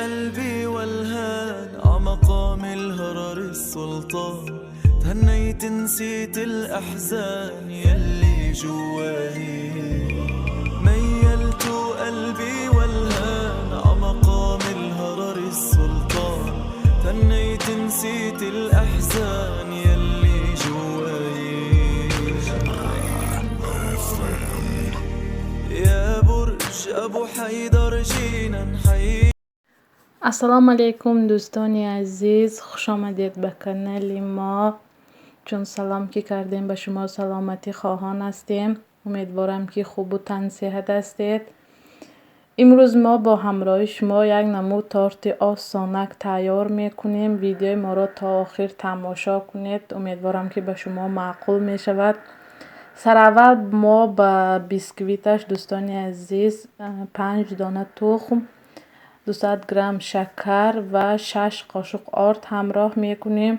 قلبي والهان عمقام الهرر السلطان تهنيت نسيت الأحزان يلي جواي ميلت قلبي والهان عمقام الهرر السلطان تهنيت نسيت الأحزان يلي جواي يا برج أبو حيدر جينا نحيي. Ассалому алайкум, дӯстони азиз, хушомадед ба канали мо. Чун салом ки кардем, ба шумо саломатӣ хоҳон ҳастем. Умедворам, ки хубу тансиҳат ҳастед. Имрӯз мо бо ҳамроҳи шумо як намуд торти осонак тайёр мекунем. Видеои моро то охир тамошо кунед, умедворам, ки ба шумо маъқул мешавад. Сараввал мо ба бисквиташ, дӯстони азиз, 5 дона тухм, 200 грамм шакар ва 6 қошуқ орд ҳамроҳ мекунем.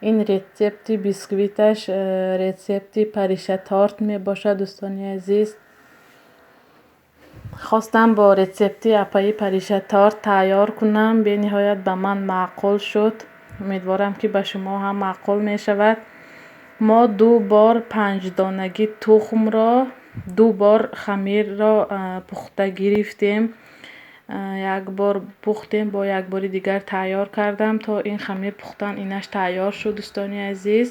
Ин рецепти бисквиташ рецепти Париша торт мебошад, дӯстони азиз. Хостам бо рецепти апаи Париша торт тайёр кунам, бениҳоят ба ман маъқул шуд. Умедворам, ки ба шумо ҳам маъқул мешавад. Мо ду бор панҷдонагӣ тухмро, ду бор хамирро пухта гирифтем. Як бор пухтем, бо як бори дигар тайёр кардам, то ин хамир пухтан инаш тайёр шуд, дӯстони азиз.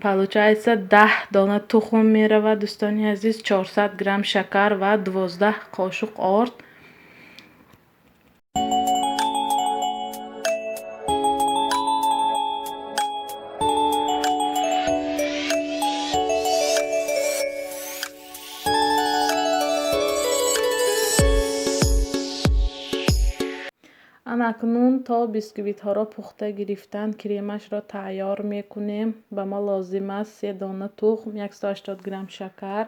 Получается, 10 дона тухм меравад, дӯстони азиз, 400 грамм шакар ва 12 қошуқ орд. Анакнун то бисквитҳоро пухта гирифтан, кремашро тайёр мекунем. Ба мо лозим аст се дона тухм, 180 грамм шакар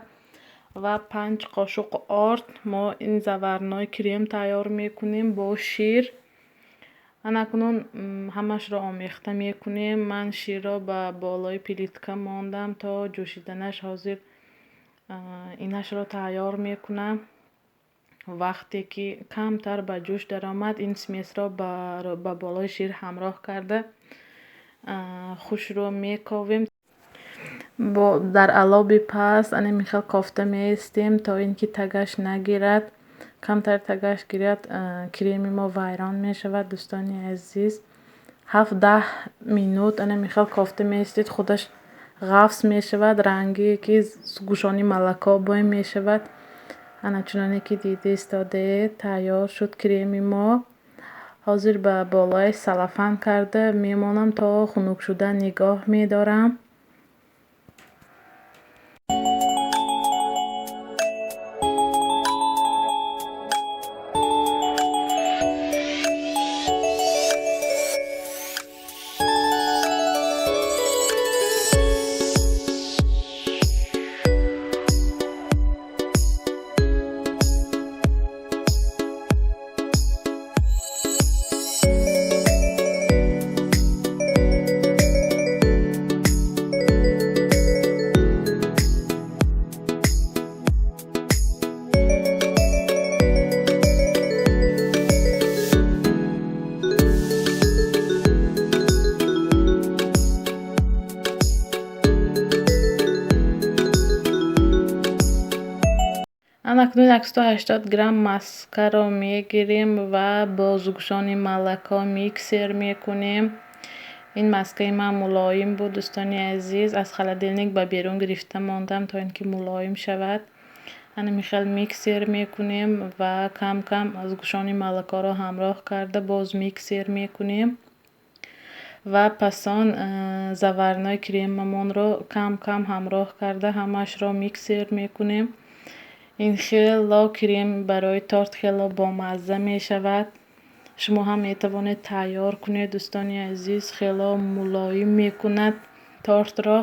ва 5 қошуқ орд. Мо ин заварной крем тайёр мекунем бо шир. Анакнун ҳамашро омехта мекунем. Ман ширро ба болои плитка мондам то ҷӯшиданаш. Ҳозир инашро тайёр мекунам. Вақте ки камтар ба ҷӯш даромад, ин смесро ба болои шир ҳамроҳ карда, хушрӯ мековем. Дар алоби паст ана хел кофта меистем, то ин ки тагаш нагирад. Камтар тагаш гирад, креми мо вайрон мешавад, дӯстони азиз. 7-10 минут ана михел кофта меистед, худаш ғафс мешавад, ранге ки гӯшони малако бой мешавад. Ана чуноне ки дида истодаед, тайёр шуд креми мо. Ҳозир ба болояш салафан карда мемонам, то хунук шудан нигоҳ медорам. Анакнун 180 грамм маскаро мегирем ва бо зугшони малако миксер мекунем. Ин маскаи ман мулоим буд, дӯстони азиз, аз холодильник ба берун гирифта мондам, то ин ки мулоим шавад. Ана михел миксер мекунем ва кам кам зугшони малакоро ҳамроҳ карда, боз миксер мекунем ва пасон заварной кремамонро кам кам ҳамроҳ карда, ҳамаашро миксер мекунем. Ин хело крем барои торт хело бомазза мешавад. Шумо ҳам метавонед тайёр кунед, дӯстони азиз, хело мулоим мекунад тортро.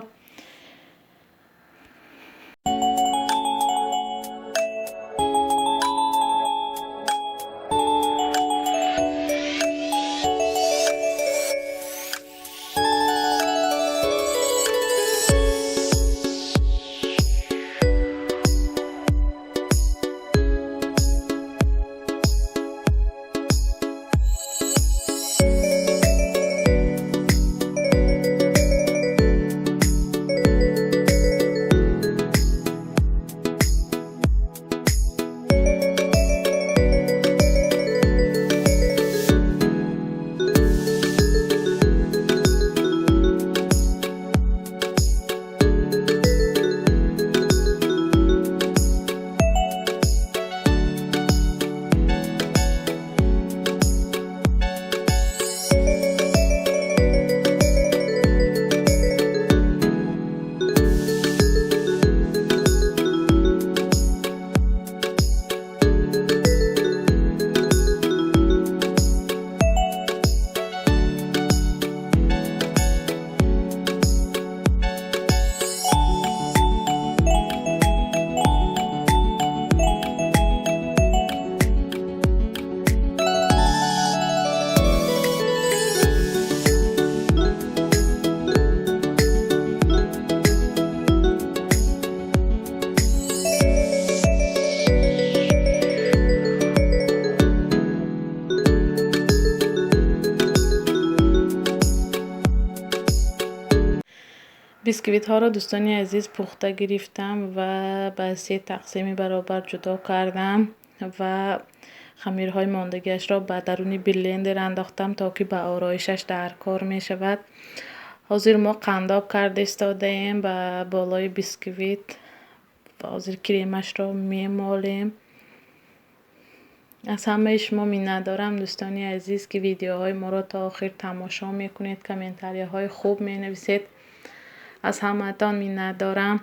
Бисквитҳоро, дӯстони азиз, пухта гирифтам ва ба се тақсими баробар ҷудо кардам ва хамирҳои мондагиашро ба даруни блендер андохтам, то ки ба ороишаш дар кор мешавад. Ҳозир мо қандоб карда истодаем ба болои бисквит. Ҳозир кремашро мемолем. Аз ҳамаи шумо миннатдорам, дӯстони азиз, ки видеоҳои моро то охир тамошо мекунед, комментарияҳои хуб менависед. Аз ҳамаатон миннатдорам.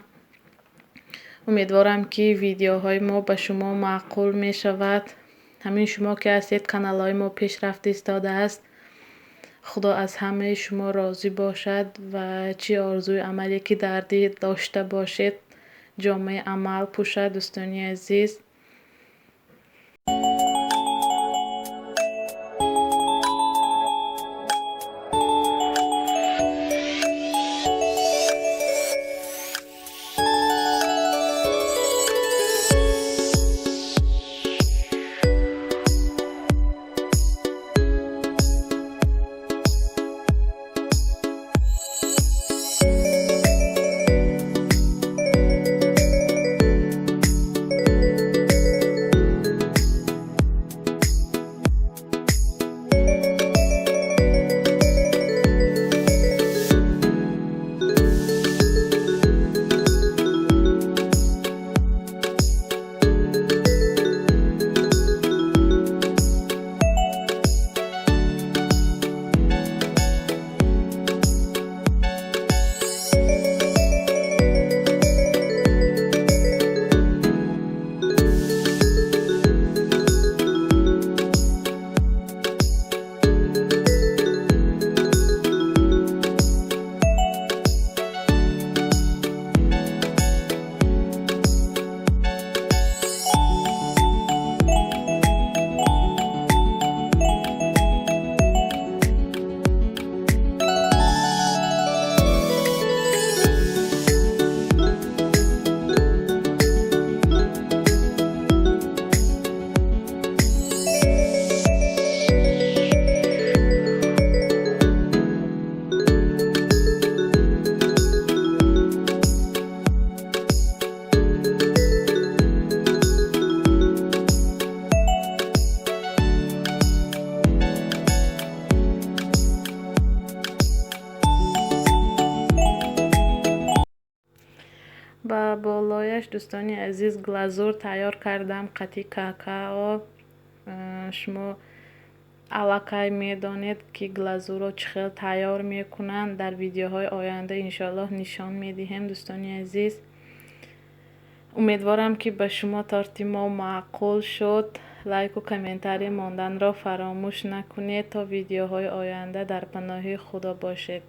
Умедворам, ки видеоҳои мо ба шумо маъқул мешавад. Ҳамин шумо ки ҳастед, каналҳои мо пешрафта истодааст. Худо аз ҳамаи шумо розӣ бошад ва чӣ орзуи амале ки дар дил дошта бошед, ҷомаи амал пӯшад, дӯстони азиз. Ба болояш, дӯстони азиз, глазур тайёр кардам қати какао. Шумо аллакай медонед, ки глазурро чӣ хел тайёр мекунанд. Дар видеоҳои оянда, иншоаллоҳ, нишон медиҳем, дӯстони азиз. Умедворам, ки ба шумо торти мо маъқул шуд. Лайку комментарий монданро фаромӯш накунед. То видеоҳои оянда дар паноҳи Худо бошед.